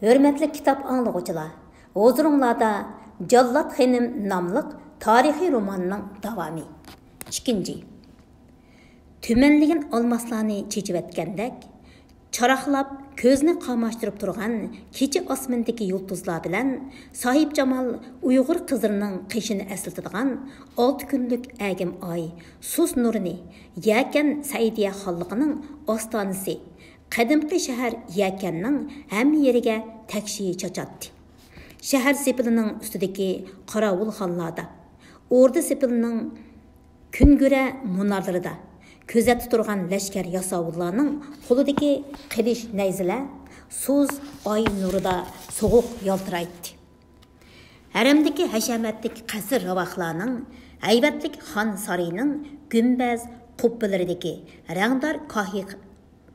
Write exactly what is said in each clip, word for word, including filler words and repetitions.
ھۆرمەتلىك كىتاب ئاڭلىغۇچىلار، ھۇزۇرۇڭلاردا جاللات خېنىم ناملىق تارىخىي روماننىڭ داۋامى. ئىككىنچى. تۈمەنلىگەن ئالماسلارنى چېچىۋەتكەندەك، چاراقلاپ كۆزنى قاماشتۇرۇپ تۇرغان كېچە ئاسمىنىدىكى يۇلتۇزلار بىلەن ساھىبجامال ئۇيغۇر قىزلىرىنىڭ قېشىنى ئەسلىتىدىغان ئالتە كۈنلۈك ئەگىم ئاي سۇس نۇرىنى يەكەن سەئىدىيە خانلىقىنىڭ ئاستانىسى، قەدىمكى شەھەر يەكەننىڭ ھەممە يېرىگە تەكشى چاچاتتى. شەھەر سېپىلىنىڭ ئۈستىدىكى قاراۋۇلخانلاردا، ئوردا سېپىلىنىڭ كۈنگۈرە مۇنارلىرىدا، كۆزەتتە تۇرغان لەشكەر ياساۋۇللارنىڭ قولىدىكى قىلىچ نەيزىلەر سۇس ئاي نۇرىدا سوغۇق يالتىرايتتى. ھەرەمدىكى ھەشەمەتلىك قەسىر راۋاقلارنىڭ، ھەيۋەتلىك خان سارىيىنىڭ گۈمبەز قۇببىلىرىدىكى رەڭدار كاھى-،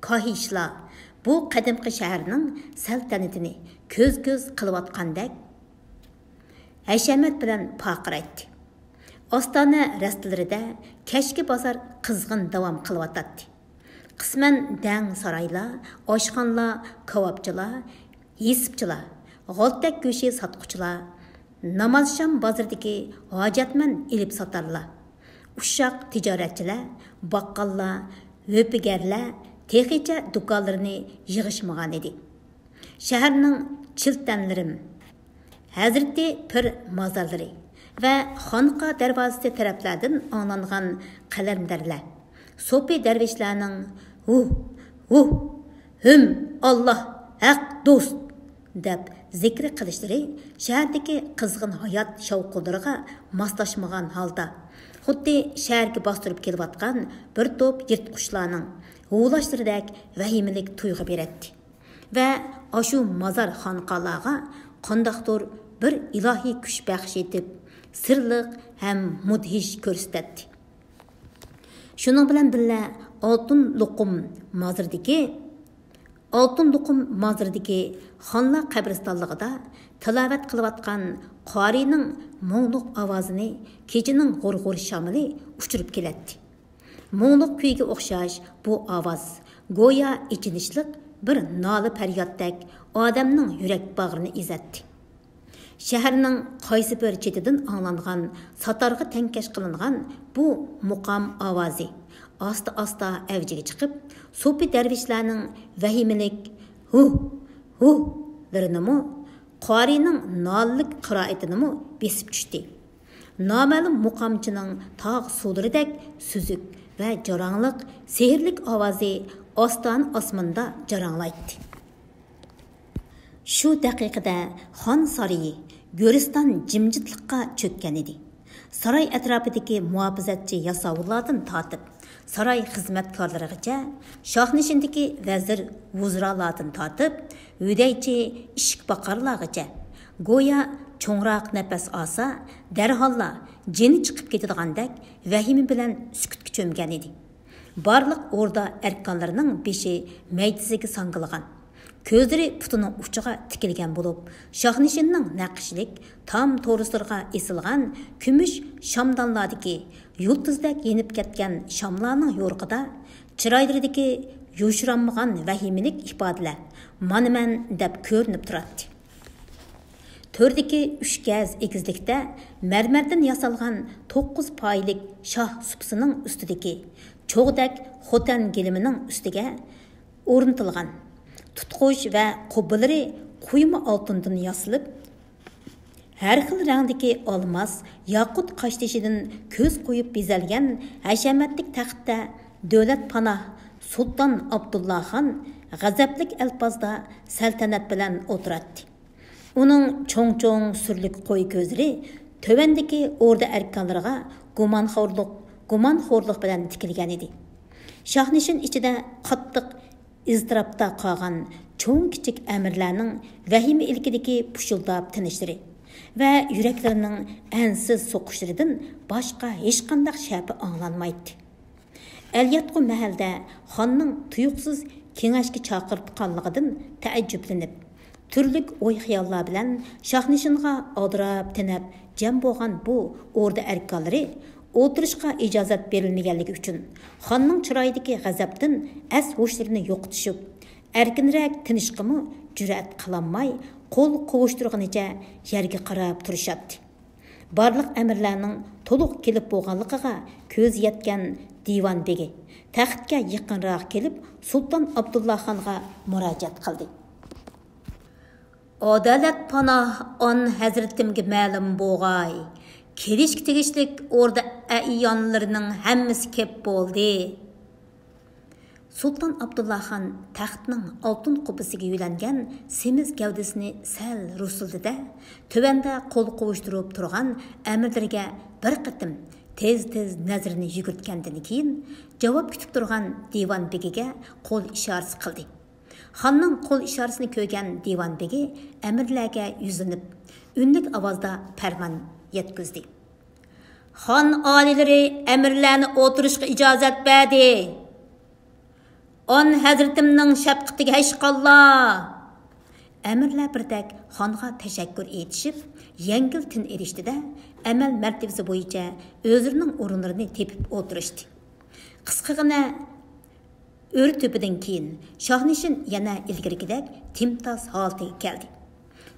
كاھىشلار بۇ قەدىمكى شەھەرنىڭ سەلتەنىتىنى كۆز-كۆز قىلىۋاتقاندەك ھەشەمەت بىلەن پارقىرايتتى. ئاستانە رەستىلىرىدە كەچكى بازار قىزغىن داۋام قىلىۋاتاتتى. قىسمەن دەڭ سارايلار، ئاشخانىلار، كاۋاپچىلار، ھېسىپچىلار، غالتەك گۆشى ساتقۇچىلار، نامازشام بازىرىدىكى ھاجەتمەن ئېلىپ ساتارلار، ئۇششاق تىجارەتچىلەر، باققاللار، ھۆپىگەرلەر تېخىچە دۇكانلىرىنى يىغىشمىغانىدى. شەھەرنىڭ چىلتەنلىرىم، ھەزرىتى پىر مازارلىرى ۋە خانقا دەرۋازىسى تەرەپلەردىن ئاڭلانغان قەلەندەرلەر، سوپى دەرۋىشلەرنىڭ ھۇھ، ھۇھ، ھۈم، ئاللا، ھەق، دوست دەپ زىكرى قىلىشلىرى شەھەردىكى قىزغىن ھايات شاۋقۇنلىرىغا ماسلاشمىغان ھالدا، خۇددى شەھەرگە باستۇرۇپ كېلىۋاتقان بىر توپ يىرتقۇچلارنىڭ ھۇۋلاشلىرىدەك ۋەھىمىلىك تۇيغۇ بېرەتتى. ۋە ئاشۇ مازار خانقالارغا قانداقتۇر بىر ئىلاھىي كۈچ بەخش ئېتىپ، سىرلىق ھەم مۇدھىش كۆرسىتەتتى. شۇنىڭ بىلەن بىللە، ئالتۇن لوقۇم مازىرىدىكى، ئالتۇن لوقۇم مازىرىدىكى خانلار قەبرىستانلىقىدا تىلاۋەت قىلىۋاتقان قارىينىڭ مۇڭلۇق ئاۋازىنى كېچىنىڭ غۇر-غۇر شامىلى ئۇچۇرۇپ كېلەتتى. مۇڭلۇق كۈيگە ئوخشاش بۇ ئاۋاز گويا ئېچىنىشلىق بىر نالە-پەريادتەك ئادەمنىڭ يۈرەك باغرىنى ئېزەتتى. شەھەرنىڭ قايسى بىر چېتىدىن ئاڭلانغان ساتارغا تەڭكەش قىلىنغان بۇ مۇقام ئاۋازى ئاستا-ئاستا ئەۋجىگە چىقىپ، سوپى دەرۋىشلەرنىڭ ۋەھىمىلىك ھۇھ، ھۇھلىرىنىمۇ، قارىينىڭ نالىلىك قىرائىتىنىمۇ بېسىپ چۈشتى. نامەلۇم مۇقامچىنىڭ تاغ سۇلىرىدەك سۈزۈك ۋە جاراڭلىق، سېھىرلىك ئاۋازى ئاستانە ئاسماندا جاراڭلايتتى. شۇ دەقىقىدە خان سارىيى گۆرىستان جىمجىتلىققا چۆككەنىدى. ساراي ئەتراپىدىكى مۇھاپىزەتچى ياساۋۇللاردىن تارتىپ، ساراي خىزمەتكارلىرىغىچە، شاھنىشىندىكى ۋەزىر ۋۇزرالاردىن تارتىپ، ھۈدەيچى ئىشىك باقارلارغىچە، گويا چوڭراق نەپەس ئالسا، دەرھاللا جېنى چىقىپ كېتىدىغاندەك ۋەھىمە بىلەن سۈكۈتكە چۆمگەنىدى. بارلىق ئوردا ئەركانلىرىنىڭ بېشى مەيدىسىگە ساڭگىلىغان، كۆزلىرى پۇتىنىڭ ئۇچىغا تىكىلگەن بولۇپ، شاھنىشىننىڭ نەقىشلىك تام تورۇسلىرىغا ئېسىلغان كۈمۈش شامدانلاردىكى يۇلتۇزدەك يېنىپ كەتكەن شاملارنىڭ يورۇقىدا چىرايلىرىدىكى يوشۇرانمىغان ۋەھىمىلىك ئىپادىلەر مانا مەن دەپ كۆرۈنۈپ تۇراتتى. تۆردىكى ئۈچ گەز ئېگىزلىكتە مەرمەردىن ياسالغان توققۇز پايىلىك شاھ سۇپىسىنىڭ ئۈستىدىكى چوغدەك خوتەن گىلىمىنىڭ ئۈستىگە ئورنىتىلغان تۇتقۇچ ۋە قۇببىلىرى قۇيما ئالتۇندىن ياسىلىپ، ھەر خىل رەڭدىكى ئالماس، ياقۇت قاشتېشىدىن كۆز قويۇپ بېزەلگەن ھەشەمەتلىك تەختتە دۆلەتپاناھ سۇلتان ئابدۇللا خان غەزەپلىك ئەلپازدا سەلتەنەت بىلەن ئولتۇراتتى. ئۇنىڭ چوڭ-چوڭ سۈرلۈك قوي كۆزلىرى تۆۋەندىكى ئوردا ئەركانلىرىغا گۇمانخورلۇق، گۇمانخورلۇق بىلەن تىكىلگەنىدى. شاھنىشىن ئىچىدە قاتتىق ئىزتىراپتا قالغان چوڭ-كىچىك ئەمىرلەرنىڭ ۋەھىمە ئىلكىدىكى پۇشۇلداپ تىنىشلىرى ۋە يۈرەكلىرىنىڭ ئەنسىز سوقۇشلىرىدىن باشقا ھېچقانداق شەپە ئاڭلانمايتتى. ئەلياتقۇ مەھەلدە خاننىڭ تۇيۇقسىز كېڭەشكە چاقىرتقانلىقىدىن تەئەججۈپلىنىپ، تۈرلۈك ئوي-خىياللار بىلەن شاھنىشىنغا ئالدىراپ-تېنەپ جەم بولغان بۇ ئوردا ئەركانلىرى ئولتۇرۇشقا ئىجازەت بېرىلمىگەنلىكى ئۈچۈن، خاننىڭ چىرايىدىكى غەزەپتىن ئەس-ھوشلىرىنى يوقىتىشىپ، ئەركىنرەك تىنىشقىمۇ جۈرئەت قىلالماي، قول قوۋۇشتۇرغىنىچە يەرگە قاراپ تۇرۇشاتتى. بارلىق ئەمىرلەرنىڭ تولۇق كېلىپ بولغانلىقىغا كۆزى يەتكەن دىۋان بېگى تەختكە يېقىنراق كېلىپ، سۇلتان ئابدۇللا خانغا مۇراجىئەت قىلدى. ئادالەت پاناھ ئان ھەزرىتىمگە مەلۇم بولغاي، كېلىشكە تېگىشلىك ئوردا ئەييانلىرىنىڭ ھەممىسى كەپ بولدى. سۇلتان ئابدۇللا خان تەختنىڭ ئالتۇن قۇببىسىگە يۆلەنگەن سېمىز گەۋدىسىنى سەل رۇسلىدى-دە، تۆۋەندە قول قوۋۇشتۇرۇپ تۇرغان ئەمىرلىرىگە بىر قېتىم تېز-تېز نەزىرىنى يۈگۈرتكەندىن كېيىن، جاۋاب كۈتۈپ تۇرغان دىۋان بېگىگە قول ئىشارىسى قىلدى. خاننىڭ قول ئىشارىسىنى كۆرگەن دىۋان بېگى ئەمىرلەرگە يۈزلىنىپ، ئۈنلۈك ئاۋازدا پەرمان يەتكۈزدى. خان ئالىيلىرى ئەمىرلەرنى ئولتۇرۇشقا ئىجازەت بەردى. ئان ھەزرىتىمنىڭ شەپقىتىگە ھەشقاللا! ئەمىرلەر بىردەك خانغا تەشەككۈر ئېيتىشىپ، يەڭگىل تىن ئېلىشتى-دە، ئەمەل مەرتىۋىسى بويىچە ئۆزلىرىنىڭ ئورۇنلىرىنى تېپىپ ئولتۇرۇشتى. قىسقىغىنە ئۆرە تۆپىدىن كېيىن، شاھنىشىن يەنە ئىلگىرىكىدەك تىمتاس ھالىتىگە كەلدى.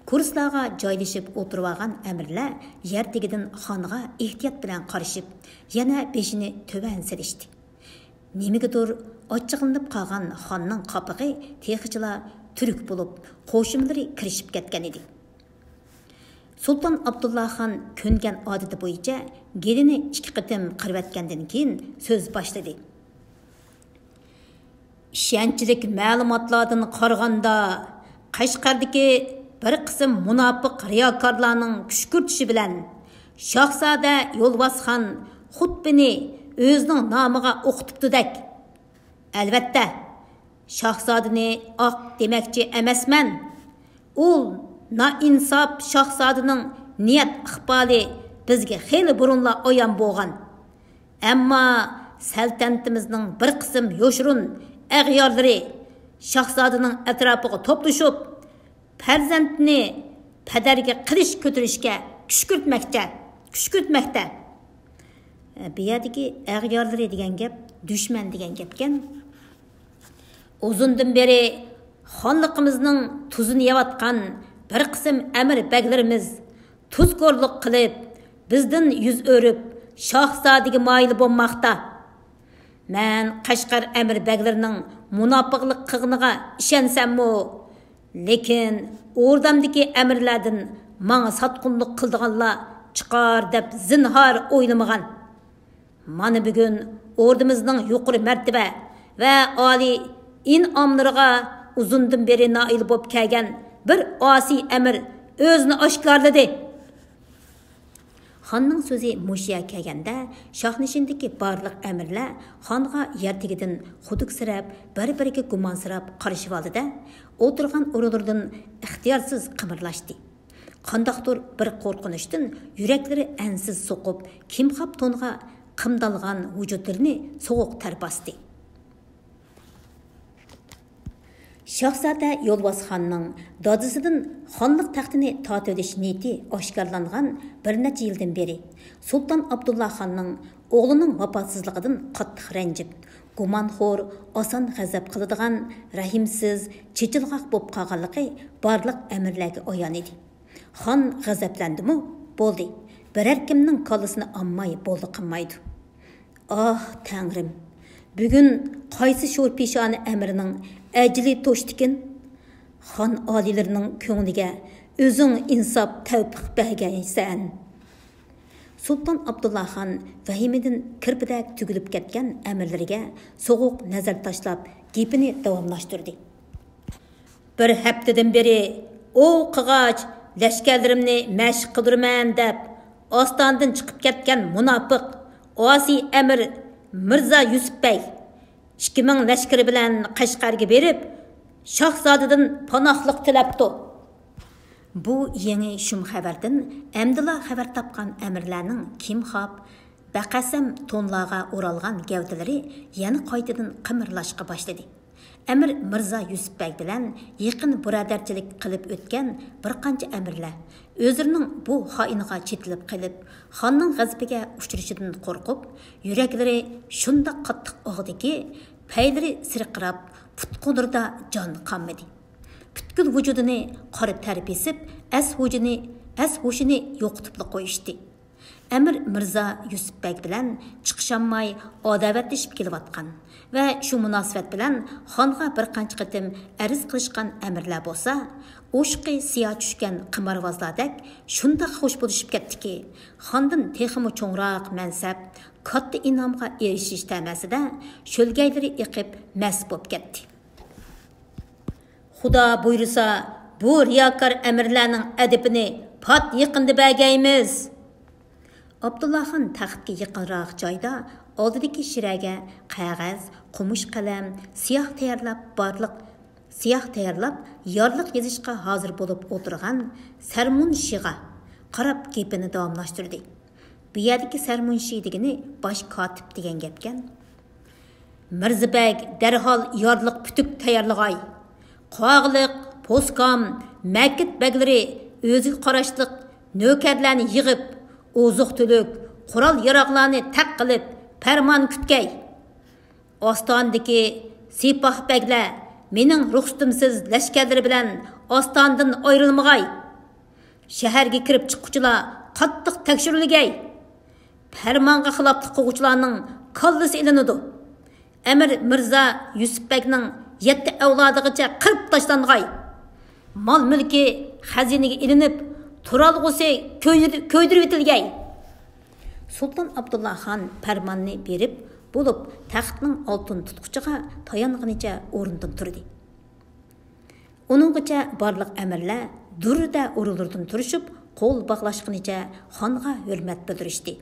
كۇرسىلارغا جايلىشىپ ئولتۇرۇۋالغان ئەمىرلەر يەر تېگىدىن خانغا ئېھتىيات بىلەن قارىشىپ، يەنە بېشىنى تۆۋەن سېلىشتى. نېمىگىدۇر ئاچچىقلىنىپ قالغان خاننىڭ قاپىقى تېخىچىلا تۈرۈك بولۇپ، قوشۇملىرى كىرىشىپ كەتكەن ئىدى. سۇلتان ئابدۇللا خان كۆنگەن ئادىتى بويىچە گېلىنى ئىككى قېتىم قىرىۋەتكەندىن كېيىن سۆز باشلىدى. ئىشەنچلىك مەلۇماتلاردىن قارىغاندا، قەشقەردىكى بىر قىسىم مۇناپىق رىياكارلارنىڭ كۈشكۈرتۈشى بىلەن، شاھزادە يولۋاسخان خۇتبىنى ئۆزىنىڭ نامىغا ئوقۇتۇپتۇدەك. ئەلۋەتتە، شاھزادىنى ئاق دېمەكچى ئەمەسمەن. ئۇ نائىنساپ شاھزادىنىڭ نىيەت ئىقبالى بىزگە خېلى بۇرۇنلا ئايان بولغان. ئەمما سەلتەنىتىمىزنىڭ بىر قىسىم يوشۇرۇن ئەغيارلىرى شاھزادىنىڭ ئەتراپىغا توپلىشىپ، پەرزەنتنى پەدەرگە قىلىچ كۆتۈرۈشكە كۈشكۈرتمەكچە، كۈشكۈرتمەكتە. بۇ يەردىكى ئەغيارلىرى دېگەن گەپ دۈشمەن دېگەن گەپكەن. ئۇزۇندىن بېرى خانلىقىمىزنىڭ تۇزىنى يەۋاتقان بىر قىسىم ئەمىر بەگلىرىمىز تۇزكورلۇق قىلىپ، بىزدىن يۈز ئۆرۈپ، شاھزادىگە مايىل بولماقتا. مەن قەشقەر ئەمىر بەگلىرىنىڭ مۇناپىقلىق قىلغىنىغا ئىشەنسەممۇ، لېكىن ئوردامدىكى ئەمىرلەردىن ماڭا ساتقۇنلۇق قىلىدىغانلار چىقار دەپ زىنھار ئويلىمىغان. مانا بۈگۈن ئوردىمىزنىڭ يۇقىرى مەرتىۋە ۋە ئالىي ئىنئاملىرىغا ئۇزۇندىن بېرى نائىل بولۇپ كەلگەن بىر ئاسىي ئەمىر ئۆزىنى ئاشكارىلىدى. خاننىڭ سۆزى مۇشۇ يەرگە كەلگەندە، شاھنىشىندىكى بارلىق ئەمىرلەر خانغا يەر تېگىدىن خۇدۈكسىرەپ، بىر-بىرىگە گۇمانسىراپ قارىشىۋالدى-دە، ئولتۇرغان ئورۇنلىرىدىن ئىختىيارسىز قىمىرلاشتى. قانداقتۇر بىر قورقۇنچتىن يۈرەكلىرى ئەنسىز سوقۇپ، كىمخاپ تونغا قىمدالغان ۋۇجۇدلىرىنى سوغۇق تەر باستى. شاھزادە يولۋاسخاننىڭ دادىسىدىن خانلىق تەختىنى تارتىۋېلىش نىيىتى ئاشكارىلانغان بىر نەچچە يىلدىن بېرى، سۇلتان ئابدۇللا خاننىڭ ئوغلىنىڭ ۋاپاسىزلىقىدىن قاتتىق رەنجىپ، گۇمانخور، ئاسان غەزەپ قىلىدىغان، رەھىمسىز، چېچىلغاق بولۇپ قالغانلىقى بارلىق ئەمىرلەرگە ئايان ئىدى. خان غەزەپلەندىمۇ، بولدى، بىرەر كىمنىڭ كاللىسىنى ئالماي بولدى قىلمايدۇ. ئاھ، تەڭرىم، بۈگۈن قايسى شورپىشانە ئەمىرنىڭ ئەجىلى توشتىكىن؟ خان ئالىيلىرىنىڭ كۆڭلىگە ئۆزۈڭ ئىنساپ، تەۋپىق بەرگەيسەن. سۇلتان ئابدۇللا خان ۋەھىمىدىن كىرپىدەك تۈگۈلۈپ كەتكەن ئەمىرلىرىگە سوغۇق نەزەر تاشلاپ، گېپىنى داۋاملاشتۇردى. بىر ھەپتىدىن بېرى ئوۋ قىغاچ لەشكەرلىرىمنى مەشىق قىلدۇرىمەن دەپ، ئاستانىدىن چىقىپ كەتكەن مۇناپىق، ئاسىي ئەمىر مىرزا يۈسۈپ بەگ ئىككى مىڭ لەشكىرى بىلەن قەشقەرگە بېرىپ، شاھزادىدىن پاناھلىق تىلەپتۇ. بۇ يېڭى شۇم خەۋەردىن ئەمدىلا خەۋەر تاپقان ئەمىرلەرنىڭ كىمخاپ، بەقەسەم تونلارغا ئورالغان گەۋدىلىرى يەنە قايتىدىن قىمىرلاشقا باشلىدى. ئەمىر مىرزا يۈسۈپ بەگ بىلەن يېقىن بۇرادەرچىلىك قىلىپ ئۆتكەن بىر قانچە ئەمىرلەر ئۆزلىرىنىڭ بۇ خائىنغا چېتىلىپ قېلىپ، خاننىڭ غەزىپىگە ئۇچرىشىدىن قورقۇپ، يۈرەكلىرى شۇنداق قاتتىق ئاغدىكى، پەيلىرى سىرقىراپ، پۇت-قوللىرىدا جان قالمىدى. پۈتكۈل ۋۇجۇدىنى قارا تەر بېسىپ، ئەس ھۇجىنى، ئەس ھوشىنى يوقىتىپلا قويۇشتى. ئەمىر مىرزا يۈسۈپ بەگ بىلەن چىقىشالماي ئاداۋەتلىشىپ كېلىۋاتقان ۋە شۇ مۇناسىۋەت بىلەن خانغا بىر قانچە قېتىم ئەرز قىلىشقان ئەمىرلەر بولسا، ئوشۇقى سىيا چۈشكەن قىمارۋازلاردەك شۇنداق خوش بولۇشۇپ كەتتىكى، خاندىن تېخىمۇ چوڭراق مەنسەپ، كاتتا ئىنئامغا ئېرىشىش تەمەسىدە شۆلگەيلىرى ئېقىپ مەست بولۇپ كەتتى. خۇدا بۇيرۇسا، بۇ رىياكار ئەمىرلەرنىڭ ئەدىپىنى پات يېقىندا بەرگەيمىز. ئابدۇللاخان تەختكە يېقىنراق جايدا ئالدىدىكى شىرەگە قەغەز، قومۇش قەلەم، سىياھ تەييارلاپ بارلىق، سىياھ تەييارلاپ يارلىق يېزىشقا ھازىر بولۇپ ئولتۇرغان سەرمۇنشىغا قاراپ گېپىنى داۋاملاشتۇردى. بۇ يەردىكى سەرمۇنشى دېگىنى باش كاتىپ دېگەن گەپكەن. مىرزا بەگ دەرھال يارلىق پۈتۈك تەييارلىغاي. قاغىلىق، پوسكام، مەكىت بەگلىرى ئۆزىگە قاراشلىق نۆكەرلەرنى يىغىپ، ئوزۇق-تۈلۈك، قورال-ياراغلارنى تەق قىلىپ، پەرمان كۈتكەي. ئاستانىدىكى سىپاھ بەگلەر مېنىڭ رۇخسىتىمسىز لەشكەرلىرى بىلەن ئاستانىدىن ئايرىلمىغاي. شەھەرگە كىرىپ چىققۇچىلار قاتتىق تەكشۈرۈلگەي. پەرمانغا خىلاپلىق قىلغۇچىلارنىڭ كاللىسى ئېلىنىدۇ. ئەمىر مىرزا يۈسۈپ بەگنىڭ يەتتە ئەۋلادىغىچە قىرىپ تاشلانغاي. مال-مۈلكى خەزىنىگە ئېلىنىپ، تۇرالغۇسى كۆيدۈر-، كۆيدۈرۈۋېتىلگەي. سۇلتان ئابدۇللا خان پەرماننى بېرىپ بولۇپ، تەختنىڭ ئالتۇن تۇتقۇچىغا تايانغىنىچە ئورنىدىن تۇردى. ئۇنىڭغىچە بارلىق ئەمىرلەر دۈررىدە ئورۇنلىرىدىن تۇرۇشۇپ، قول باغلاشقىنىچە خانغا ھۆرمەت بىلدۈرۈشتى.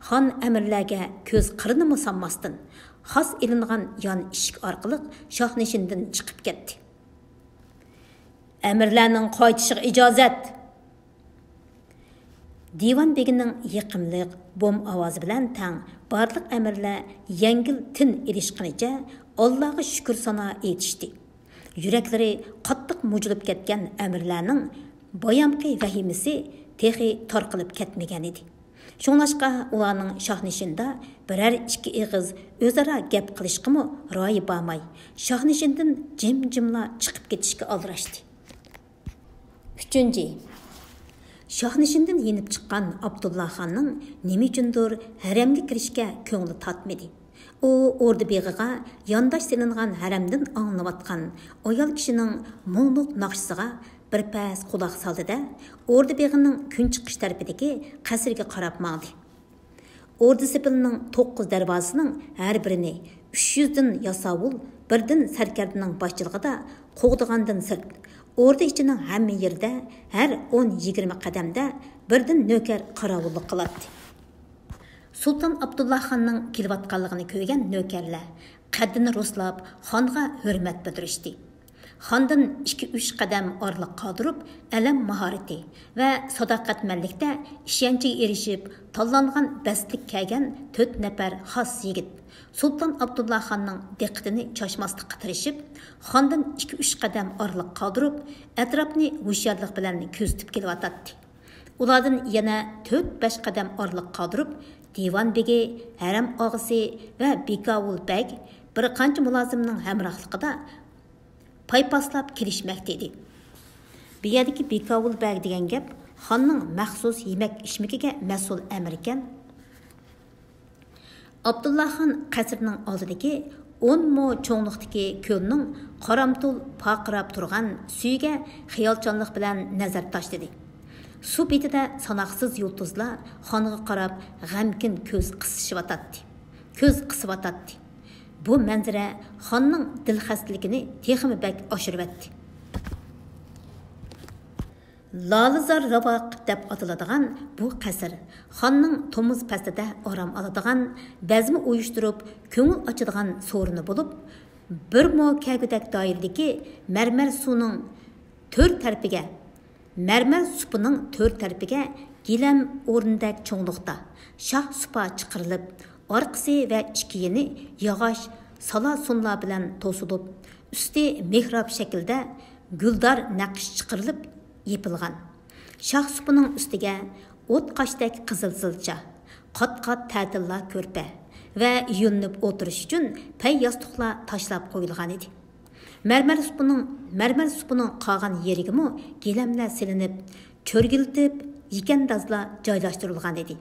خان ئەمىرلەرگە كۆز قىرىنىمۇ سالماستىن، خاس ئېلىنغان يان ئىشىك ئارقىلىق شاھنىشىندىن چىقىپ كەتتى. ئەمىرلەرنىڭ قايتىشىغا ئىجازەت! دىۋان بېگىنىڭ يېقىملىق بوم ئاۋازى بىلەن تەڭ بارلىق ئەمىرلەر يەڭگىل تىن ئېلىشقىنىچە ئاللاغا شۈكۈر سانا ئېيتىشتى. يۈرەكلىرى قاتتىق مۇجۇلۇپ كەتكەن ئەمىرلەرنىڭ بايامقى ۋەھىمىسى تېخى تارقىلىپ كەتمىگەنىدى. شۇڭلاشقا ئۇلارنىڭ شاھنىشىندا بىرەر ئىككى ئېغىز ئۆزئارا گەپ قىلىشقىمۇ رايى بارماي، شاھنىشىندىن جىم-جىملا چىقىپ كېتىشكە ئالدىراشتى. ئۈچىنچى، شاھنىشىندىن يېنىپ چىققان ئابدۇللا خاننىڭ نېمە ئۈچۈندۇر ھەرەمگە كىرىشكە كۆڭلى تارتمىدى. ئۇ ئوردا بېغىغا يانداش سېلىنغان ھەرەمدىن ئاڭلىنىۋاتقان ئايال كىشىنىڭ مۇڭلۇق ناخشىسىغا بىر پەس قۇلاق سالدى-دە، ئوردا بېغىنىڭ كۈنچىقىش تەرىپىدىكى قەسىرگە قاراپ ماڭدى. ئوردا سېپىلىنىڭ توققۇز دەرۋازىسىنىڭ ھەر بىرىنى ئۈچ يۈزدىن ياساۋۇل، بىردىن سەركەردىنىڭ باشچىلىقىدا قوغدىغاندىن سىرت، ئوردا ئىچىنىڭ ھەممە يېرىدە ھەر ئون يىگىرمە قەدەمدە بىردىن نۆكەر قاراۋۇللۇق قىلاتتى. سۇلتان ئابدۇللا خاننىڭ كېلىۋاتقانلىقىنى كۆرگەن نۆكەرلەر قەددىنى رۇسلاپ، خانغا ھۆرمەت بىلدۈرۈشتى. خاندىن ئىككى-ئۈچ قەدەم ئارىلىق قالدۇرۇپ، ئەلەم ماھارىتى ۋە ساداقەتمەنلىكتە ئىشەنچىگە ئېرىشىپ، تاللانغان بەستلىك كەلگەن تۆت نەپەر خاس يىگىت سۇلتان ئابدۇللا خاننىڭ دىققىتىنى چاچماسلىققا تىرىشىپ، خاندىن ئىككى-ئۈچ قەدەم ئارىلىق قالدۇرۇپ، ئەتراپنى ھوشيارلىق بىلەن كۆزىتىپ كېلىۋاتاتتى. ئۇلاردىن يەنە تۆت-بەش قەدەم ئارىلىق قالدۇرۇپ، دىۋان بېگى، ھەرەم ئاغىسى ۋە بىكاۋۇل بەگ بىر قانچە مۇلازىمنىڭ ھەمراھلىقىدا پايپاسلاپ كېلىشمەكتە ئىدى. بۇ يەردىكى بىكاۋۇل بەگ دېگەن گەپ خاننىڭ مەخسۇس يېمەك-ئىچمىكىگە مەسئۇل ئەمىركەن. ئابدۇللا خان قەسرىنىڭ ئالدىدىكى ئون مو چوڭلۇقتىكى كۆلنىڭ قارامتۇل پارقىراپ تۇرغان سۈيىگە خىيالچانلىق بىلەن نەزەر تاشلىدى. سۇ بېتىدە ساناقسىز يۇلتۇزلار خانغا قاراپ غەمكىن كۆز قىسىشىۋاتاتتى. كۆز قىسىۋاتاتتى. بۇ مەنزىرە خاننىڭ دىل خەستىلىكىنى تېخىمۇ بەك ئاشۇرۇۋەتتى. لالىزار راۋاق دەپ ئاتىلىدىغان بۇ قەسىر خاننىڭ تومۇز پەسلىدە ئارام ئالىدىغان، بەزمە ئۇيۇشتۇرۇپ كۆڭۈل ئاچىدىغان سورۇنى بولۇپ، بىر مو كەلگۈدەك دائىرىدىكى مەرمەر سۇنىڭ تۆر تەرىپىگە، مەرمەر سۇپىنىڭ تۆر تەرىپىگە گىلەم ئورنىدەك چوڭلۇقتا شاھ سۇپا چىقىرىلىپ، ئارقىسى ۋە ئىككى يېنى ياغاچ سالا سۇنلار بىلەن توسۇلۇپ، ئۈستى مېھراب شەكلىدە گۈلدار نەقىش چىقىرىلىپ يېپىلغان. شاھ سۇپىنىڭ ئۈستىگە ئوت قاشتەك قىزىل زىلچا، قات-قات تەتىللا كۆرپە ۋە يۆلىنىپ ئولتۇرۇش ئۈچۈن پەي ياستۇقلار تاشلاپ قويۇلغانىدى. مەرمەر سۇپىنىڭ، مەرمەر سۇپىنىڭ قالغان يېرىگىمۇ گىلەملەر سېلىنىپ، چۆرگۈلىتىپ، يېكەندازلار جايلاشتۇرۇلغان ئىدى.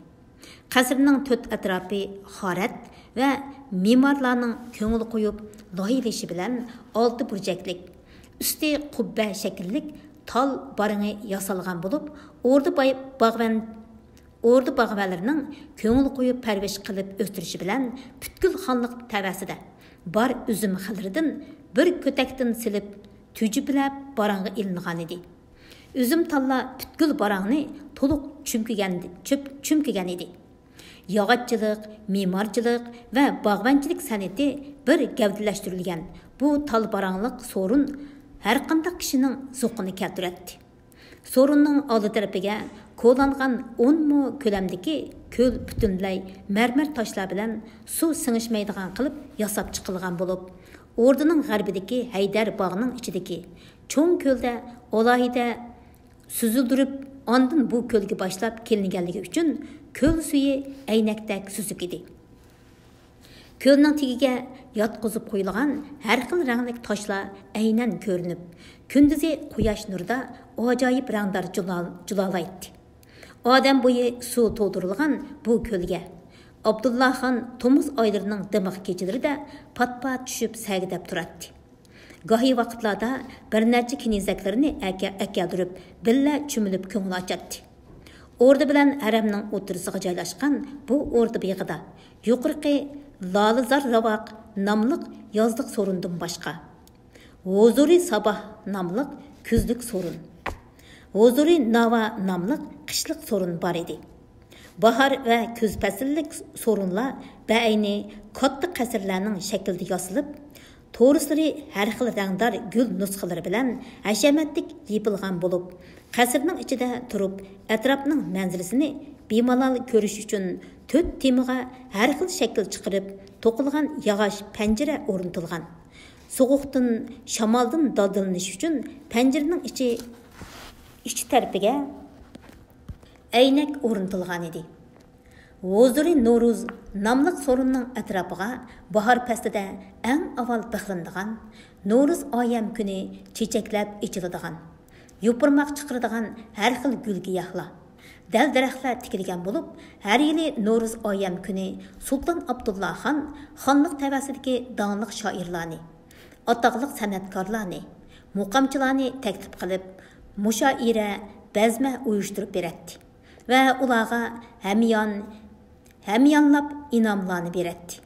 قەسىرنىڭ تۆت ئەتراپى خارەت ۋە مېمارلارنىڭ كۆڭۈل قويۇپ لايىھىلىشى بىلەن ئالتە بۇرجەكلىك، ئۈستى قۇببە شەكىللىك تال بارىڭى ياسالغان بولۇپ، ئوردا باي-، باغۋەن، ئوردا باغۋەنلىرىنىڭ كۆڭۈل قويۇپ پەرۋىش قىلىپ ئۆستۈرۈشى بىلەن پۈتكۈل خانلىق تەۋەسىدە بار ئۈزۈم خىللىرىدىن بىر كۆتەكتىن سېلىپ تۈجۈپىلەپ باراڭغا ئېلىنغانىدى. ئۈزۈم تاللار پۈتكۈل باراڭنى تولۇق چۈمكىگەن، چۆپ-، چۈمكىگەن ئىدى. ياغاچچىلىق، مېمارچىلىق ۋە باغۋەنچىلىك سەنئىتى بىر گەۋدىلەشتۈرۈلگەن بۇ تال باراڭلىق سورۇن ھەرقانداق كىشىنىڭ زوقىنى كەلتۈرەتتى. سورۇننىڭ ئالدى تەرىپىگە كولانغان ئون مو كۆلەمدىكى كۆل پۈتۈنلەي مەرمەر تاشلار بىلەن سۇ سىڭىشمەيدىغان قىلىپ ياساپ چىقىلغان بولۇپ، ئوردىنىڭ غەربىدىكى ھەيدەر باغنىڭ ئىچىدىكى چوڭ كۆلدە ئالاھىدە سۈزۈلدۈرۈپ، ئاندىن بۇ كۆلگە باشلاپ كېلىنگەنلىكى ئۈچۈن كۆل سۈيى ئەينەكتەك سۈزۈك ئىدى. كۆلنىڭ تېگىگە ياتقۇزۇپ قويۇلغان ھەر خىل رەڭلىك تاشلار ئەينەن كۆرۈنۈپ، كۈندۈزى قۇياش نۇرىدا ئاجايىپ رەڭدار جۇلا-، جۇلالايتتى. ئادەم بويى سۇ تولدۇرۇلغان بۇ كۆلگە ئابدۇللا خان تومۇز ئايلىرىنىڭ دىمىق كېچىلىرىدە پات-پات چۈشۈپ سەگىدەپ تۇراتتى. گاھى ۋاقىتلاردا بىر نەچچە كېنىزەكلىرىنى ئەكە-، ئەكەلدۈرۈپ، بىللە چۆمۈلۈپ كۆڭۈل ئاچاتتى. ئوردا بىلەن ھەرەمنىڭ ئوتتۇرىسىغا جايلاشقان بۇ ئوردا بېغىدا يۇقىرىقى لالىزار راۋاق ناملىق يازلىق سورۇندىن باشقا، ھۇزۇرى ساباھ ناملىق كۈزلۈك سورۇن، ھۇزۇرى ناۋا ناملىق قىشلىق سورۇن بار ئىدى. باھار ۋە كۈز پەسىللىك سورۇنلار بەئەينى كاتتا قەسىرلەرنىڭ شەكلىدە ياسىلىپ، تورۇسلىرى ھەر خىل رەڭدار گۈل نۇسخىلىرى بىلەن ھەشەمەتلىك يېپىلغان بولۇپ، قەسىرنىڭ ئىچىدە تۇرۇپ، ئەتراپنىڭ مەنزىرىسىنى بىمالال كۆرۈش ئۈچۈن تۆت تېمىغا ھەر خىل شەكىل چىقىرىپ توقۇلغان ياغاچ پەنجىرە ئورنىتىلغان. سوغۇقتىن، شامالدىن دالدىلىنىش ئۈچۈن پەنجىرىنىڭ ئىچى، ئىچ تەرىپىگە ئەينەك ئورنىتىلغانىدى. ھۇزۇرى نورۇز ناملىق سورۇننىڭ ئەتراپىغا باھار پەسلىدە ئەڭ ئاۋۋال بىخلىنىدىغان نورۇز ئايەم كۈنى چېچەكلەپ ئېچىلىدىغان، يوپۇرماق چىقىرىدىغان ھەر خىل گۈل-گىياھلار، دەل-دەرەخلەر تىكىلگەن بولۇپ، ھەر يىلى نورۇز ئايەم كۈنى سۇلتان ئابدۇللا خان خانلىق تەۋەسىدىكى داڭلىق شائىرلارنى، ئاتاقلىق سەنئەتكارلارنى، مۇقامچىلارنى تەكلىپ قىلىپ، مۇشائىرە، بەزمە ئۇيۇشتۇرۇپ بېرەتتى ۋە ئۇلارغا ھەميان، ھەميانلاپ ئىنئاملارنى بېرەتتى.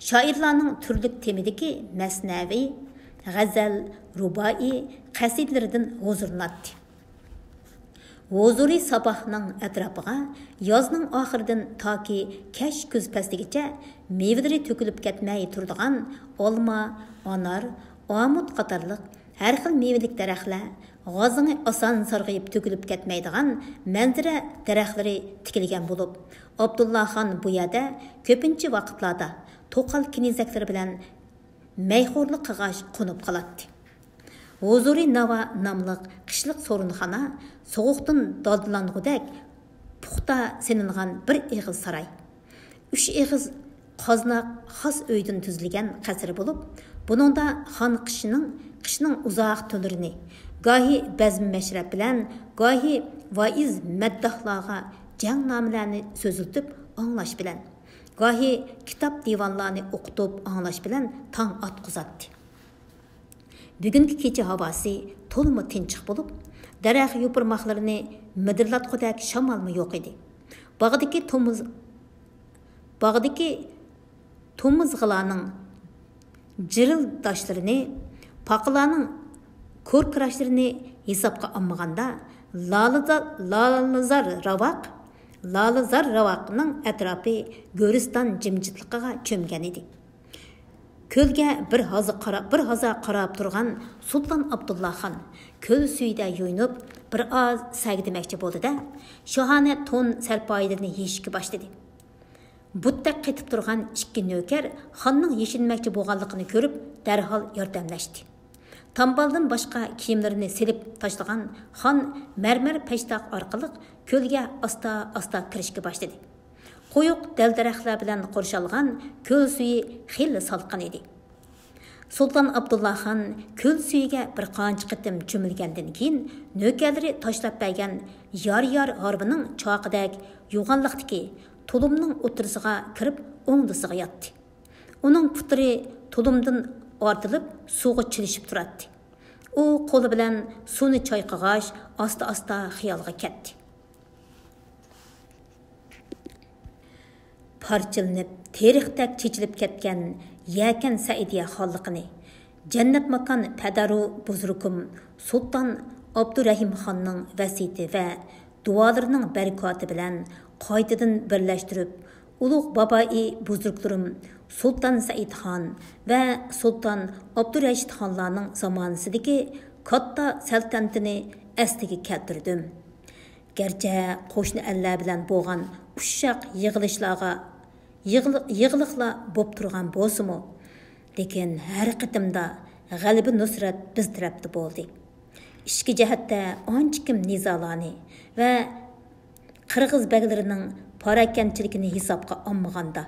شائىرلارنىڭ تۈرلۈك تېمىدىكى مەسنەۋى، غەزەل، رۇبائىي قەسىدىلىرىدىن ھۇزۇرلىناتتى. ھۇزۇرى ساباھنىڭ ئەتراپىغا يازنىڭ ئاخىرىدىن تاكى كەچ كۈز پەسلىگىچە مېۋىلىرى تۆكۈلۈپ كەتمەي تۇرىدىغان ئالما، ئانار، ئامۇت قاتارلىق ھەر خىل مېۋىلىك دەرەخلەر، غازىڭى ئاسان سارغىيىپ تۆكۈلۈپ كەتمەيدىغان مەنزىرە دەرەخلىرى تىكىلگەن بولۇپ، ئابدۇللا خان بۇ يەردە كۆپىنچە ۋاقىتلاردا توقال كېنىزەكلىرى بىلەن مەيخورلۇق قىلغاچ قونۇپ قالاتتى. ھۇزۇرى ناۋا ناملىق قىشلىق سورۇنخانا سوغۇقتىن دالدىلانغۇدەك پۇختا سېلىنغان بىر ئېغىز ساراي، ئۈچ ئېغىز قازناق خاس ئۆيدىن تۈزۈلگەن قەسىر بولۇپ، بۇنىڭدا خان قىشنىڭ، قىشنىڭ ئۇزاق تۈنلىرىنى گاھى بەزمە مەشرەپ بىلەن، گاھى ۋائىز مەدداھلارغا جەڭنامىلەرنى سۆزلىتىپ ئاڭلاش بىلەن، گاھى كىتاب دىۋانلارنى ئوقۇتۇپ ئاڭلاش بىلەن تاڭ ئاتقۇزاتتى. بۈگۈنكى كېچە ھاۋاسى تولىمۇ تىنچىق بولۇپ، دەرەخ يوپۇرماقلىرىنى مىدىرلاتقۇدەك شامالمۇ يوق ئىدى. باغدىكى تومۇز، باغدىكى تومۇزغىلارنىڭ جىرىلداشلىرىنى، پاقىلارنىڭ كوركىراشلىرىنى ھېسابقا ئالمىغاندا، لالىزا-، لالىزار راۋاق، لالىزار راۋاقنىڭ ئەتراپى گۆرىستان جىمجىتلىقىغا چۆمگەن ئىدى. كۆلگە بىر ھازا قاراپ، بىر ھازا قاراپ تۇرغان سۇلتان ئابدۇللا خان كۆل سۈيىدە يۇيۇنۇپ، بىر ئاز سەگىدىمەكچى بولدى-دە، شاھانە تون سەرپايىلىرىنى يېشىشكە باشلىدى. بۇتتەك قېتىپ تۇرغان ئىككى نۆكەر خاننىڭ يېشىنمەكچى بولغانلىقىنى كۆرۈپ، دەرھال ياردەملەشتى. تامبالدىن باشقا كىيىملىرىنى سېلىپ تاشلىغان خان مەرمەر پەشتاق ئارقىلىق كۆلگە ئاستا-ئاستا كىرىشكە باشلىدى. قويۇق دەل-دەرەخلەر بىلەن قورشالغان كۆل سۈيى خېلى سالقىن ئىدى. سۇلتان ئابدۇللا خان كۆل سۈيىگە بىر قانچە قېتىم چۆمۈلگەندىن كېيىن، نۆكەرلىرى تاشلاپ بەرگەن يار يار ھارۋىنىڭ چاقىدەك يوغانلىقتىكى تۇلۇمنىڭ ئوتتۇرىسىغا كىرىپ ئوڭدىسىغا ياتتى. ئۇنىڭ پۇتلىرى تۇلۇمدىن ئارتىلىپ سۇغا چىلىشىپ تۇراتتى. ئۇ قولى بىلەن سۇنى چايقىغاچ، ئاستا-ئاستا خىيالغا كەتتى. پارچىلىنىپ، تېرىقتەك چېچىلىپ كەتكەن يەكەن سەئىدىيە خانلىقىنى، جەننەت ماكان پەدەرۇ بۇزرۇكۇم سۇلتان ئابدۇرەھىم خاننىڭ ۋەسىيىتى ۋە دۇئالىرىنىڭ بەرىكاتى بىلەن قايتىدىن بىرلەشتۈرۈپ، ئۇلۇغ بابائى بۇزرۇكلىرىم سۇلتان سەئىدخان ۋە سۇلتان ئابدۇرەشىتخانلارنىڭ زامانىسىدىكى كاتتا سەلتەنىتىنى ئەسلىگە كەلتۈردۈم. گەرچە قوشنا ئەللەر بىلەن بولغان ئۇششاق يىغىلىشلارغا يىغلىق، يىغلىقلار بولۇپ تۇرغان بولسىمۇ، لېكىن ھەر قېتىمدا غەلىبە نۇسرەت بىز تەرەپتە بولدى. ئىچكى جەھەتتە ئانچىكىم نىزالارنى ۋە قىرغىز بەگلىرىنىڭ پاراكەندىچىلىكىنى ھېسابقا ئالمىغاندا،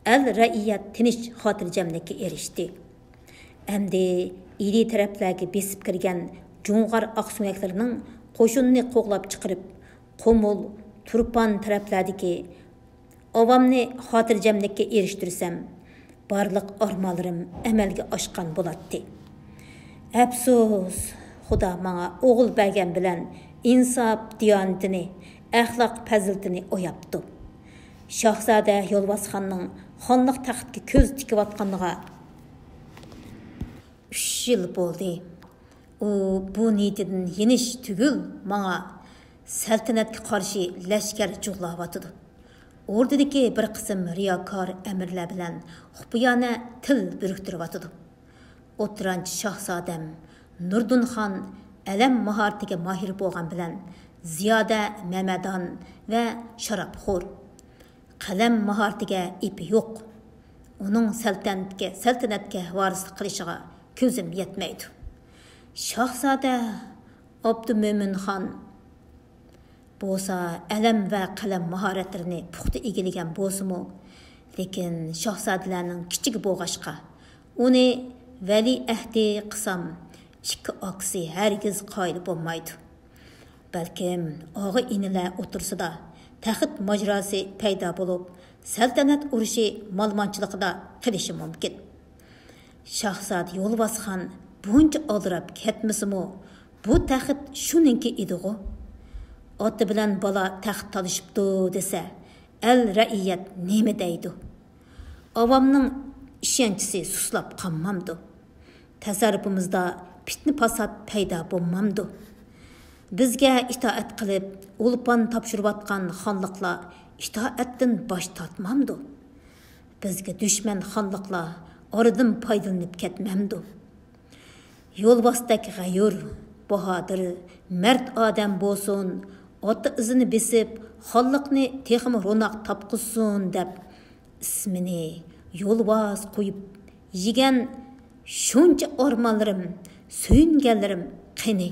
ئەل رەئىيەت تىنچ خاتىرجەملىككە ئېرىشتى. ئەمدى ئىلى تەرەپلەرگە بېسىپ كىرگەن جۇڭغار ئاقسۆڭەكلىرىنىڭ قوشۇنىنى قوغلاپ چىقىرىپ، قۇمۇل، تۇرپان تەرەپلەردىكى ئاۋامنى خاتىرجەملىككە ئېرىشتۈرسەم، بارلىق ئارمانلىرىم ئەمەلگە ئاشقان بولاتتى. ئەپسۇس، خۇدا ماڭا ئوغۇل بەرگەن بىلەن ئىنساپ، دىيانىتىنى، ئەخلاق پەزىلىتىنى ئوياپتۇ. شاھزادە يولۋاسخاننىڭ خانلىق تەختكە كۆز تىكىۋاتقىنىغا ئۈچ يىل بولدى. ئۇ بۇ نىيىتىدىن يېنىش تۈگۈل، ماڭا سەلتەنەتكە قارشى لەشكەر جۇغلاۋاتىدۇ. ئوردىدىكى بىر قىسىم رىياكار ئەمىرلەر بىلەن خۇپىيانە تىل بىرىكتۈرۈۋاتىدۇ. ئوتتۇرانچى شاھزادەم نۇردىن خان ئەلەم ماھارىتىگە ماھىر بولغان بىلەن زىيادە مەمەدان ۋە شارابخور. قەلەم ماھارىتىگە ئېپى يوق. ئۇنىڭ سەلتەنەتكە، سەلتەنەتكە ۋارىسلىق قىلىشىغا كۆزۈم يەتمەيدۇ. شاھزادە ئابدۇمۆمىن خان بولسا ئەلەم ۋە قەلەم ماھارەتلىرىنى پۇختا ئىگىلىگەن بولسىمۇ، لېكىن شاھزادىلەرنىڭ كىچىكى بولغاچقا، ئۇنى ۋەلىئەھدى قىلسام، ئىككى ئاكىسى ھەرگىز قايىل بولمايدۇ. بەلكىم ئاغا-ئىنىلەر ئوتتۇرىسىدا تەخت ماجىراسى پەيدا بولۇپ، سەلتەنەت ئۇرۇشى مالىمانچىلىقىدا قېلىشى مۇمكىن. شاھزادە يولۋاسخان بۇنچە ئالدىراپ كەتمىسىمۇ، بۇ تەخت شۇنىڭكى ئىدىغۇ. ئاتا بىلەن بالا تەخت تالىشىپتۇ دېسە، ئەل رەئىيەت نېمە دەيدۇ؟ ئاۋامنىڭ ئىشەنچىسى سۇسلاپ قالمامدۇ؟ تەسەررۇپىمىزدا پىتنە-پاسات پەيدا بولمامدۇ؟ بىزگە ئىتائەت قىلىپ، ئولپان تاپشۇرۇۋاتقان خانلىقلار ئىتائەتتىن باش تارتمامدۇ؟ بىزگە دۈشمەن خانلىقلار ئارىدىن پايدىلىنىپ كەتمەمدۇ؟ يولۋاستەك غەيۇر، باھادىر، مەرد ئادەم بولسۇن، ئاتا ئىزىنى بېسىپ، خانلىقنى تېخىمۇ روناق تاپقۇزسۇن دەپ، ئىسمىنى يولۋاس قويۇپ يېگەن شۇنچە ئارمانلىرىم، سۆيۈنگەنلىرىم قېنى؟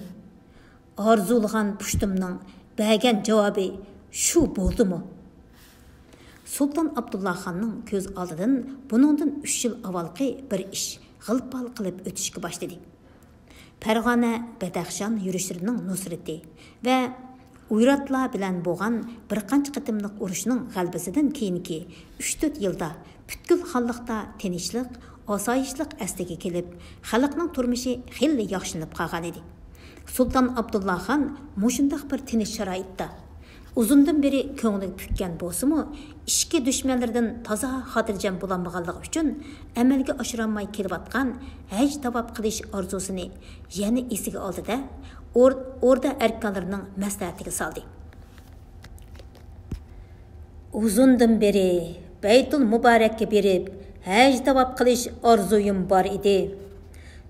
ئارزۇلىغان پۇشتۇمنىڭ بەرگەن جاۋابى شۇ بولدىمۇ؟ سۇلتان ئابدۇللا خاننىڭ كۆز ئالدىدىن بۇنىڭدىن ئۈچ يىل ئاۋۋالقى بىر ئىش غىل-پال قىلىپ ئۆتۈشكە باشلىدى. پەرغانە، بەدەخشان يۈرۈشلىرىنىڭ نۇسرىتى ۋە ئويراتلار بىلەن بولغان بىر قانچە قېتىملىق ئۇرۇشنىڭ غەلىبىسىدىن كېيىنكى ئۈچ تۆت يىلدا پۈتكۈل خانلىقتا تىنچلىق، ئاسايىشلىق ئەسلىگە كېلىپ، خەلقنىڭ تۇرمۇشى خېلى ياخشىلىنىپ قالغانىدى. سۇلتان ئابدۇللا خان مۇشۇنداق بىر تىنچ شارائىتتا، ئۇزۇندىن بېرى كۆڭلىگە پۈككەن بولسىمۇ، ئىچكى دۈشمەنلىرىدىن تازا خاتىرجەم بولالمىغانلىقى ئۈچۈن، ئەمەلگە ئاشۇرالماي كېلىۋاتقان ھەج تاۋاپ قىلىش ئارزۇسىنى يەنە ئېسىگە ئالدى-دە، ئور-، ئوردا ئەركانلىرىنىڭ مەسلىھەتىگە سالدى. ئۇزۇندىن بېرى بەيتۇل مۇبارەككە بېرىپ، ھەج تاۋاپ قىلىش ئارزۇيۇم بار ئىدى.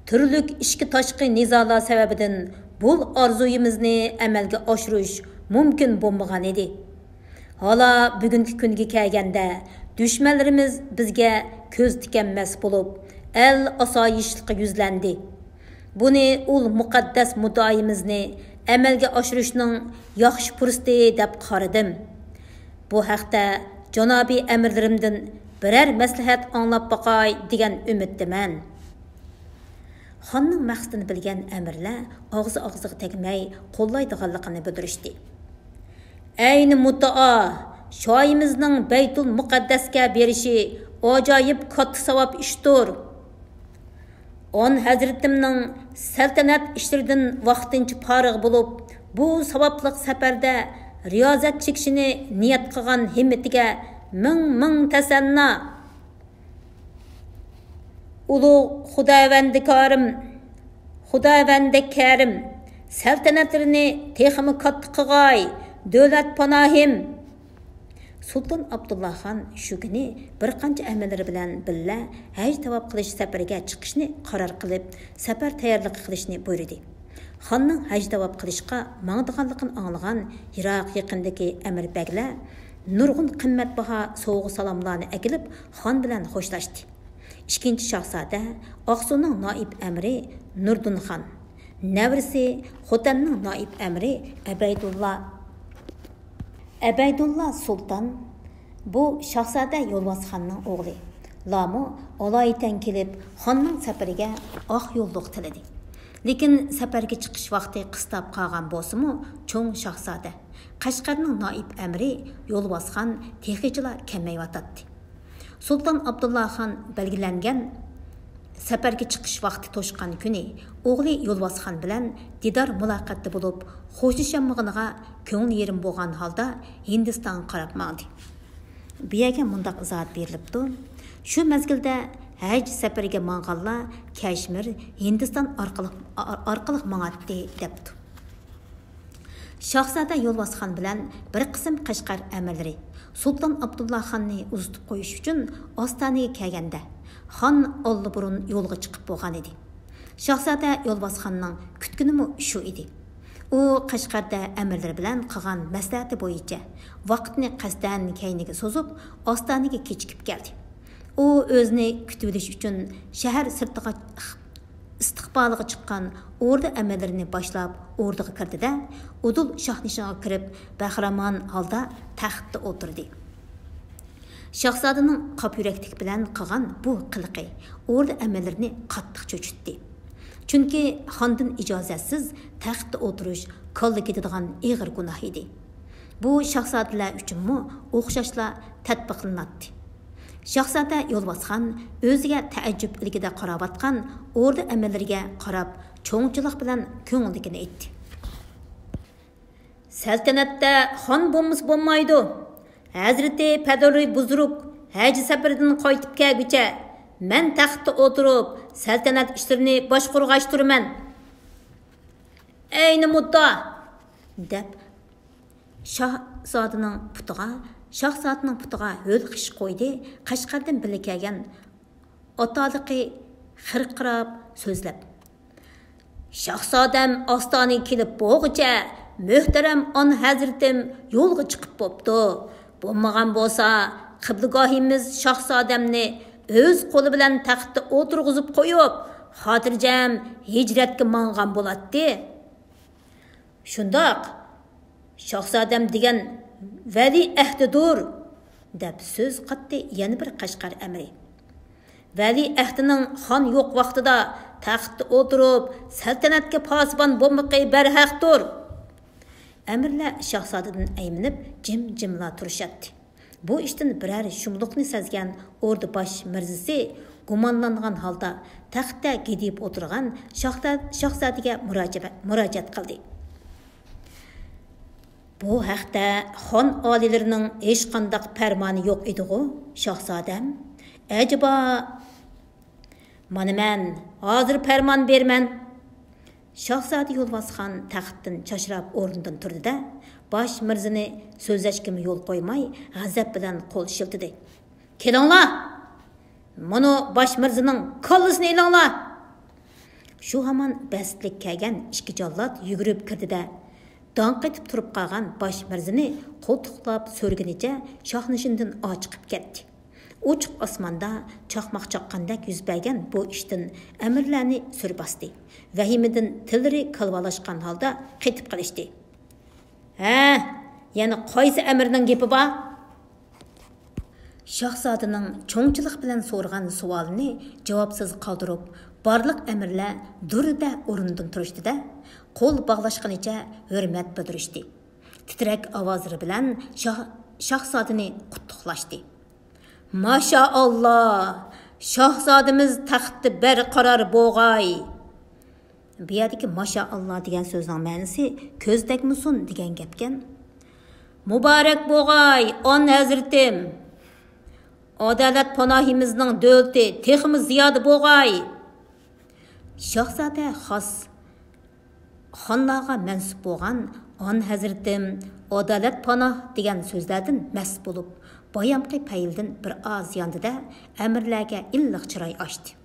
تۈرلۈك ئىچكى تاشقى نىزالار سەۋەبىدىن بۇ ئارزۇيىمىزنى ئەمەلگە ئاشۇرۇش مۇمكىن بولمىغان ئىدى. ھالا بۈگۈنكى كۈنگە كەلگەندە، دۈشمەنلىرىمىز بىزگە كۆز تىكەلمەس بولۇپ، ئەل ئاسايىشلىققا يۈزلەندى. بۇنى ئۇل مۇقەددەس مۇددىئايىمىزنى ئەمەلگە ئاشۇرۇشنىڭ ياخشى پۇرسىتى دەپ قارىدىم. بۇ ھەقتە جانابىي ئەمىرلىرىمدىن بىرەر مەسلىھەت ئاڭلاپ باقاي دېگەن ئۈمىدتىمەن. خاننىڭ مەقسىتىنى بىلگەن ئەمىرلەر ئاغزى ئاغزىغا تەگمەي قوللايدىغانلىقىنى بىلدۈرۈشتى. ئەينى مۇددىئا، شاھىمىزنىڭ بەيتۇل مۇقەددەسكە بېرىشى ئاجايىپ كاتتا ساۋاب ئىشتۇر. ئون ھەزرىتىمنىڭ سەلتەنەت ئىشلىرىدىن ۋاقتىنچە پارىغ بولۇپ، بۇ ساۋابلىق سەپەردە رىيازەت چېكىشىنى نىيەت قىلغان ھىممىتىگە مىڭ مىڭ تەسەننا. ئۇلۇغ خۇداۋەندى كارىم، خۇداۋەندى كەرىم، سەلتەنەتلىرىنى تېخىمۇ كاتتا قىلغاي، دۆلەت پاناھىم. سۇلتان ئابدۇللا خان شۇ كۈنى بىر قانچە ئەمىرلىرى بىلەن بىللە ھەج تاۋاپ قىلىش سەپىرىگە چىقىشنى قارار قىلىپ، سەپەر تەييارلىقى قىلىشنى بۇيرۇدى. خاننىڭ ھەج تاۋاپ قىلىشقا ماڭىدىغانلىقىنى ئاڭلىغان يىراق يېقىندىكى ئەمىر بەگلەر نۇرغۇن قىممەتباھا سوۋغا سالاملارنى ئەكېلىپ، خان بىلەن خوشلاشتى. ئىككىنچى شاھزادە ئاقسۇنىڭ نائىب ئەمىرى نۇردىن خان، نەۋرىسى خوتەننىڭ نائىب ئەمىرى ئەبەيدۇللا، ئەبەيدۇللا سۇلتان، بۇ شاھزادە يولۋاس خاننىڭ ئوغلى، لامۇ ئالايىتەن كېلىپ، خاننىڭ سەپىرىگە ئاق يوللۇق تىلىدى. لېكىن سەپەرگە چىقىش ۋاقتى قىستاپ قالغان بولسىمۇ، چوڭ شاھزادە، قەشقەرنىڭ نائىب ئەمىرى يولۋاس خان تېخىچىلا كەلمەيۋاتاتتى. سۇلتان ئابدۇللا خان بەلگىلەنگەن سەپەرگە چىقىش ۋاقتى توشقان كۈنى ئوغلى يولۋاس خان بىلەن دىدار مۇلاقاتتا بولۇپ، خوشلىشالمىغىنىغا كۆڭلى يېرىم بولغان ھالدا ھىندىستانغا قاراپ ماڭدى. بۇ يەرگە مۇنداق ئىزاھات بېرىلىپتۇ: شۇ مەزگىلدە ھەج سەپىرىگە ماڭغانلار كەشمىر، ھىندىستان ئارقىلىق، ئارقىلىق ماڭاتتى، دەپتۇ. شاھزادە يولۋاس خان بىلەن بىر قىسىم قەشقەر ئەمىرلىرى سۇلتان ئابدۇللا خاننى ئۇزىتىپ قويۇش ئۈچۈن ئاستانىگە كەلگەندە، خان ئاللىبۇرۇن يولغا چىقىپ بولغان ئىدى. شاھزادە يولۋاس خاننىڭ كۈتكىنىمۇ شۇ ئىدى. ئۇ قەشقەردە ئەمىرلىرى بىلەن قىلغان مەسلىھەتى بويىچە ۋاقىتنى قەستەن كەينىگە سوزۇپ، ئاستانىگە كېچىكىپ كەلدى. ئۇ ئۆزىنى كۈتۈۋېلىش ئۈچۈن شەھەر سىرتىغا ئىستىقبالىغا چىققان ئوردا ئەمىرلىرىنى باشلاپ ئوردىغا كىردى-دە، ئۇدۇل شاھنىشىغا كىرىپ، بەخىرامان ھالدا تەختتە ئولتۇردى. شاھزادىنىڭ قاپا يۈرەكلىك بىلەن قىلغان بۇ قىلىقى ئوردا ئەمىرلىرىنى قاتتىق چۆچۈتتى. چۈنكى خاندىن ئىجازەتسىز تەختتە ئولتۇرۇش كاللا كېتىدىغان ئېغىر گۇناھ ئىدى. بۇ شاھزادىلەر ئۈچۈنمۇ ئوخشاشلا تەتبىقلىناتتى. شاھزادە يولۋاسخان ئۆزىگە تەئەججۈپ ئىلكىدە قاراۋاتقان ئوردا ئەمىرلىرىگە قاراپ، چوڭچىلىق بىلەن كۆڭلىدىكىنى ئېيتتى. سەلتەنەتتە خان بولمىسا بولمايدۇ. ھەزرىتى پەدرى بۇزرۇك ھەج سەپىرىدىن قايتىپ كەلگۈچە، مەن تەختتە ئولتۇرۇپ، سەلتەنەت ئىشلىرىنى باشقۇرغاچ تۇرىمەن. ئەينى مۇددا! دەپ، شاھزادىنىڭ پۇتىغا، شاھزادىنىڭ پۇتىغا ھۆل خىش قويدى، قەشقەردىن بىللە كەلگەن ئاتالىقى خىرقىراپ سۆزلەپ. شاھزادەم ئاستانىگە كېلىپ بولغۇچە، مۆھتەرەم ئانا ھەزرىتىم يولغا چىقىپ بوپتۇ. بولمىغان بولسا، قىبلىگاھىمىز شاھزادەمنى ئۆز قولى بىلەن تەختتە ئولتۇرغۇزۇپ قويۇپ، خاتىرجەم ھىجرەتكە ماڭغان بولاتتى. شۇنداق، شاھزادەم دېگەن ۋەلىئەھدىدۇر، دەپ سۆز قاتتى يەنە بىر قەشقەر ئەمىرى. ۋەلىئەھدىنىڭ خان يوق ۋاقتىدا تەختتە ئولتۇرۇپ، سەلتەنەتكە پاسىبان بولمىقى بەرھەقتۇر. ئەمىرلەر شاھزادىدىن ئەيمىنىپ، جىم-جىملا تۇرۇشاتتى. بۇ ئىشتىن بىرەر شۇملۇقنى سەزگەن ئوردا باش مىرزىسى گۇمانلانغان ھالدا تەختتە گىدىيىپ ئولتۇرغان شاھزا-، شاھزادىگە مۇراجىئە-، مۇراجىئەت قىلدى. بۇ ھەقتە خان ئالىيلىرىنىڭ ھېچقانداق پەرمانى يوق ئىدىغۇ، شاھزادەم؟ ئەجەبا، مانا مەن ھازىر پەرمان بېرىمەن. شاھزادە يولۋاسخان تەختتىن چاچراپ ئورنىدىن تۇردى-دە، باش مىرزىنى سۆزلەشكىمۇ يول قويماي، غەزەپ بىلەن قول شىلتىدى. كېلىڭلار! مۇنۇ باش مىرزىنىڭ كاللىسىنى ئېلىڭلار! شۇ ھامان بەستلىك كەلگەن ئىككى جاللات يۈگۈرۈپ كىردى-دە، داڭ قېتىپ تۇرۇپ قالغان باش مىرزىنى قولتۇقلاپ سۈرگىنىچە شاھنىشىندىن ئاچىقىپ كەتتى. ئوچۇق ئاسماندا چاقماق چاققاندەك يۈز بەرگەن بۇ ئىشتىن ئەمىرلەرنى سۈر باستى. ۋەھىمىدىن تىللىرى كالۋالاشقان ھالدا قېتىپ قېلىشتى. ھە، يەنە قايسى ئەمىرنىڭ گېپى بار؟ شاھزادىنىڭ چوڭچىلىق بىلەن سورىغان سوئالىنى جاۋابسىز قالدۇرۇپ، بارلىق ئەمىرلەر دۈرىدە ئورنىدىن تۇرۇشتى-دە، قول باغلاشقىنىچە ھۆرمەت بىلدۈرۈشتى. تىترەك ئاۋازلىرى بىلەن شاھ-، شاھزادىنى قۇتلۇقلاشتى. ماشائاللا، شاھزادىمىز تەختتە بەرقارار بوغاي! بۇ يەردىكى ماشائاللا دېگەن سۆزنىڭ مەنىسى كۆز تەگمىسۇن دېگەن گەپكەن. مۇبارەك بوغاي، ئان ھەزرىتىم! ئادالەت پاناھىمىزنىڭ دۆلىتى تېخىمۇ زىيادە بوغاي! شاھزادە خاس خانلارغا مەنسۇپ بولغان ئان ھەزرىتىم، ئادالەت پاناھ دېگەن سۆزلەردىن مەست بولۇپ، بايامقى پەيلىدىن بىر ئاز ياندى-دە، ئەمىرلەرگە ئىللىق چىراي ئاچتى.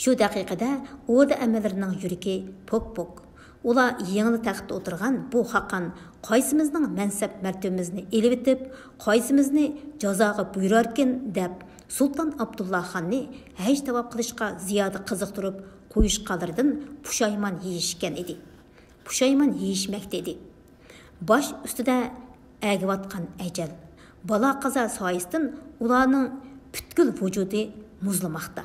شۇ دەقىقىدە ئوردا ئەمىرلىرىنىڭ يۈرىكى پوك-پوك. ئۇلار يېڭىلا تەختتە ئولتۇرغان بۇ خاقان قايسىمىزنىڭ مەنسەپ مەرتىۋىمىزنى ئېلىۋېتىپ، قايسىمىزنى جازاغا بۇيراركىن دەپ، سۇلتان ئابدۇللا خاننى ھەج تاۋاپ قىلىشقا زىيادە قىزىقتۇرۇپ قويۇشقانلىرىدىن پۇشايمان يېيىشكەن ئىدى. پۇشايمان يېيىشمەكتە ئىدى. باش ئۈستىدە ئەگىۋاتقان ئەجەل، بالا-قازا سايىسىدىن ئۇلارنىڭ پۈتكۈل ۋۇجۇدى مۇزلىماقتا.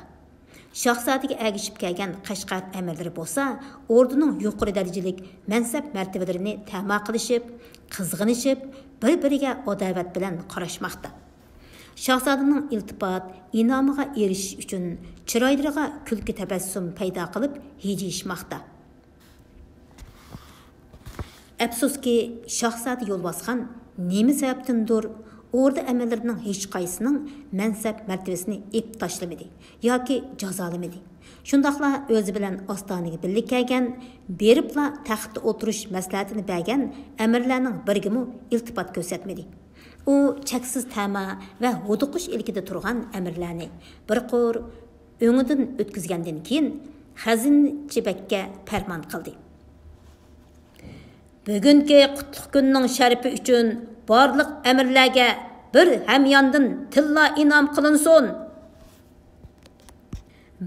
شاھزادىگە ئەگىشىپ كەلگەن قەشقەر ئەمىرلىرى بولسا، ئوردىنىڭ يۇقىرى دەرىجىلىك مەنسەپ مەرتىۋىلىرىنى تەما قىلىشىپ، قىزغىنىشىپ، بىر-بىرىگە ئاداۋەت بىلەن قاراشماقتا. شاھزادىنىڭ ئىلتىپات، ئىنئامىغا ئېرىشىش ئۈچۈن چىرايلىرىغا كۈلكە تەبەسسۇم پەيدا قىلىپ ھىجىيىشماقتا. ئەپسۇسكى، شاھزادە يولۋاسخان نېمە سەۋەبتىندۇر ئوردا ئەمىرلىرىنىڭ ھېچقايسىسىنىڭ مەنسەپ مەرتىۋىسىنى ئېلىپ تاشلىمىدى ياكى جازالىمىدى. شۇنداقلا ئۆزى بىلەن ئاستانىگە بىللە كەلگەن، بېرىپلا تەختتە ئولتۇرۇش مەسلىھەتىنى بەرگەن ئەمىرلەرنىڭ بىرىگىمۇ ئىلتىپات كۆرسەتمىدى. ئۇ چەكسىز تەما ۋە ھودۇقۇش ئىلكىدە تۇرغان ئەمىرلەرنى بىر قۇر ئۆڭىدىن ئۆتكۈزگەندىن كېيىن، خەزىنىچى بەگكە پەرمان قىلدى. بۈگۈنكى قۇتلۇق كۈننىڭ شەرىپى ئۈچۈن بارلىق ئەمىرلەرگە بىر ھەمياندىن تىللا ئىنئام قىلىنسۇن!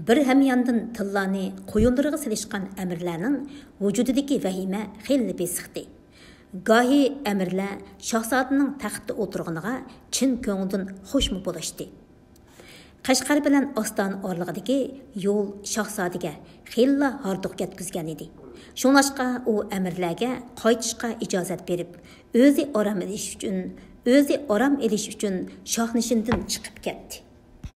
بىر ھەمياندىن تىللانى قويۇنلىرىغا سېلىشقان ئەمىرلەرنىڭ ۋۇجۇدىدىكى ۋەھىمە خېلىلا بېسىقتى. گاھى ئەمىرلەر شاھزادىنىڭ تەختتە ئولتۇرغىنىغا چىن كۆڭلىدىن خۇشمۇ بولۇشتى. قەشقەر بىلەن ئاستانە ئارىلىقىدىكى يول شاھزادىگە خېلىلا ھاردۇق يەتكۈزگەن ئىدى. شۇڭلاشقا ئۇ ئەمىرلەرگە قايتىشقا ئىجازەت بېرىپ، ئۆزى ئارام ئېلىش ئۈچۈن، ئۆزى ئارام ئېلىش ئۈچۈن شاھنىشىندىن چىقىپ كەتتى.